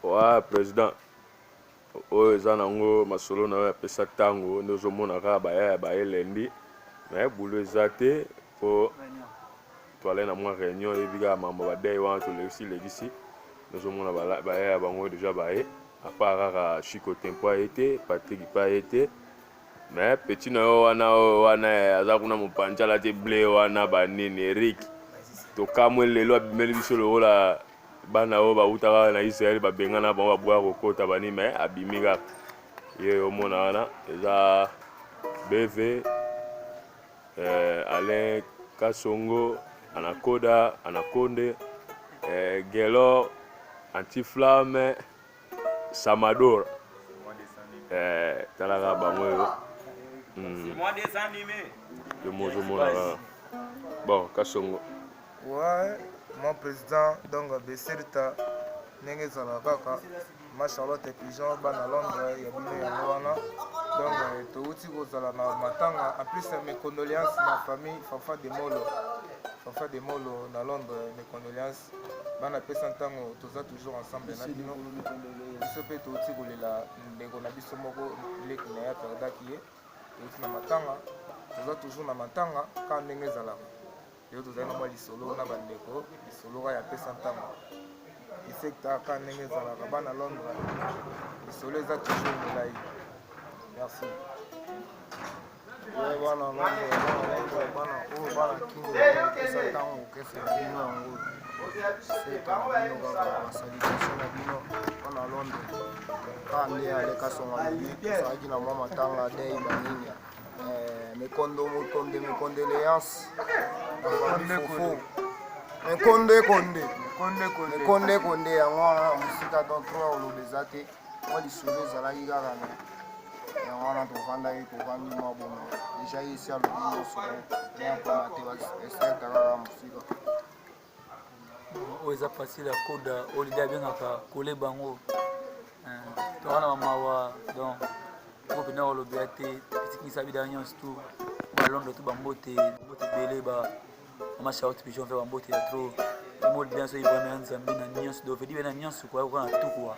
Ouais, président, oyo eza nango masolo na yo apesa ntango nde ozomona kaka baya ya baye lundi, mais boulot eza te po toale na mwa réunion. Oyebi kaka mambo badei wana, tolekisi lekisi, ozomona baya ya bango déjà baye, à part kaka Chico Tempo aye te, Patrik mpe aye te. Mais petit na yo wana, oyo wana aza kuna mopanzi, alati bleu wana, banini, Erik, tokamwe lelo abimeli biso lokola bana oyo bautaka na Israel, babengana bango, babwaka kokota bani, mais abimi kaka ye. Omona wana eza BV, Alain Kasongo, Anakoda, Anakonde, Gelor, Antiflamme, Samador, talaka bango oyo. Yo mo ozomona kaka. Bon, Kasongo. Ouais, mon président, donc Beserta, ndenge ezalaka kaka, ma Charlotte Pigeon, bana Londres ya bino yango wana. Donc touti kozala na matanga. En plus, mes condoléances na famille Fafa de Molo, Fafa de Molo na Londres, mes condoléances. Bana pesa ntango, toza toujours ensemble na bino. Biso mpe touti kolela ndeko na biso moko, leki na ye aperdaki ye. Touti na matanga, toza toujours na matanga kaka ndenge ezalaka. Lelo tozali na mwa lisolo na bandeko, lisolo kaka ya pesa ntango esekta kaka ndenge ezalaka. Bana Londres, lisolo eza toujours molai. Merci. Bana Londres, bana Londres, bana oyo, bana Kingo, pesa ntango, kese na bino yango, seta na bino kaka, basalutation na bino bana Londres. Kaka nde aleka songa lobi, tozalaki na mwa matanga, dei banini, mekondo mokonde, mes condoléances na famille Fofo, mekonde konde, mekonde konde yango wana na mosika. Donc trop oloba eza te, mwa lisolo ezalaki kaka na yango wana. Tovandaki, tovandi mwa bongo déjà, ye esi alobi nyonso, yakoma te, eseta kaka mosika. Oyo eza facile ya koda oyo lide abengaka kole bango, toka na bamawa. Donc po mpena kolobela te, etikisa bida nyonso tu balondo tu, bambote, bambote ebele, ba mama Charlotte Pigeon mpe bambote ya trop. Emo bien so Ibrahim ya Nzambe na nyonso, donc vedi be na nyonso kwa na tu kwa.